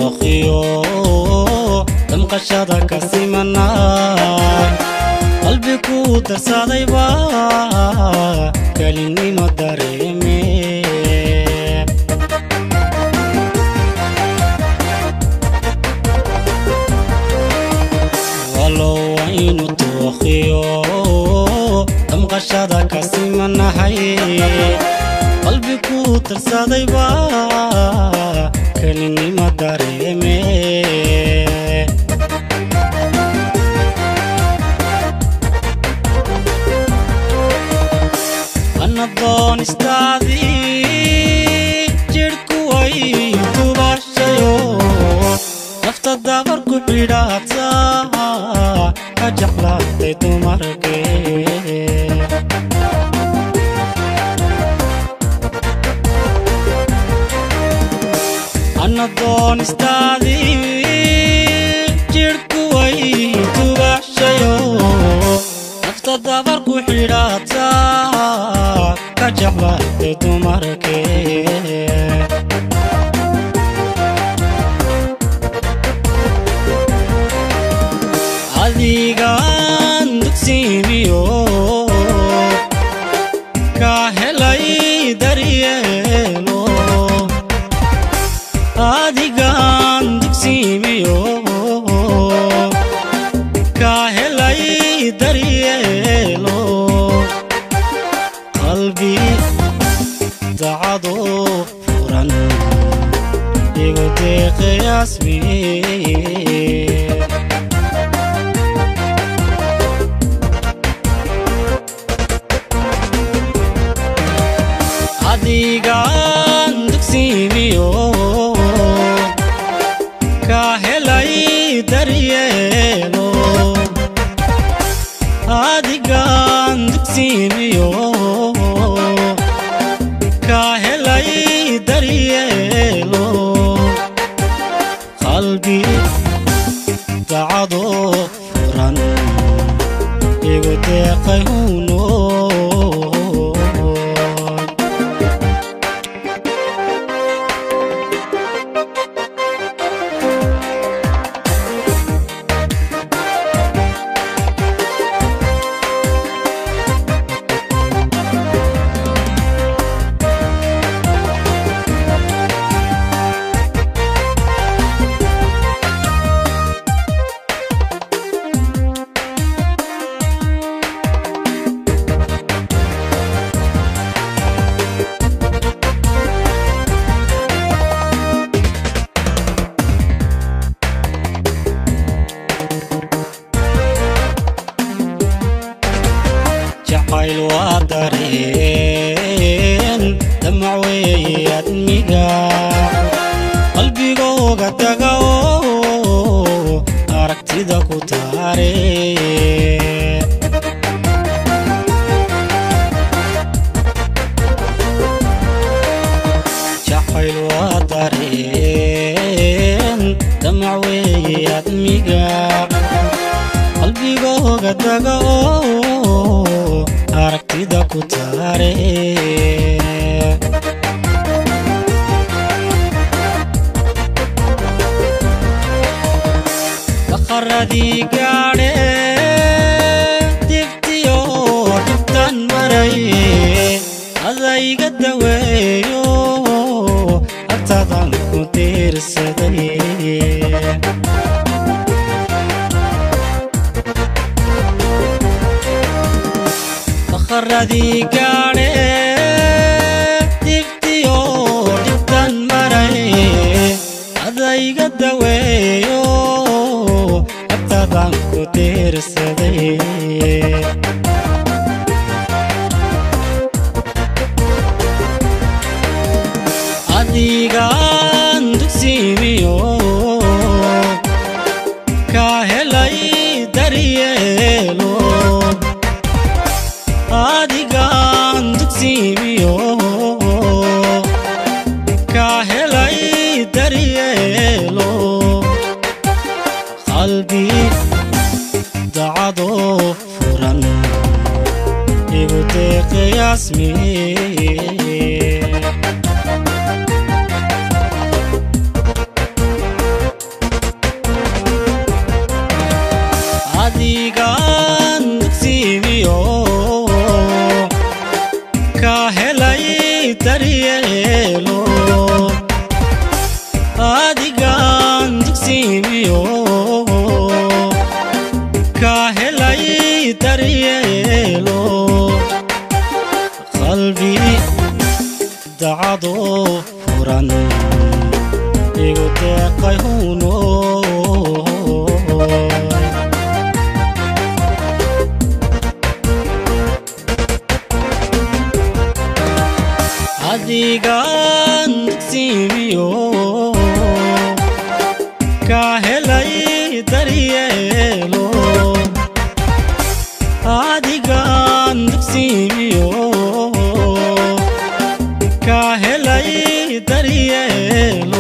Tookhiyo damqashada ka simanaa qalbi ku darsaday baa kelinimo dareeme. Walow aynu tookhiyo damqashada ka simanahay qalbi ku darsaday baa kelinimo dareeme. Ana doonistaadii jidhku way tubashayo nafta dabar ku xidhaata ka jeclaatay dumarkee. Ana doonistaadii jidhku way tubashayo nafta dabar ku xidhaata ka jeclaatay dumarkee. Adigaan dugsiimiyo ka helay daryeelo adigaan dugsiimiyo ka helay daryeelo qalbi dacado furan igu deeqayasmi. Adigaan dugsiimiyo ka helay daryeelo adigaan dugsiimiyo ka helay daryeelo qalbi dacado furan igu deeqay huno. Jacayl waa dareen damac weeye admiga qalbigooga taga oo aragtida ku taare. Jacayl waa dareen damac weeye admiga qalbigooga taga oo aragtida ku taare. Daqaradii gaadhe dibtiyo dhibtan maray adayga daweeyo agtadan ku tiirsaday. Daqaradii gaadhe dibtiyo dhibtan maray adayga daweeyo agtadan ku tiirsaday. Adigaan dugsiimiyo ka helay daryeelo adigaan dugsiimiyo ka helay daryeelo qalbi dacado furan deeqay huno. Adigaan dugsiimiyo ka helay daryeelo, adigaan dugsiimiyo ka helay daryeelo.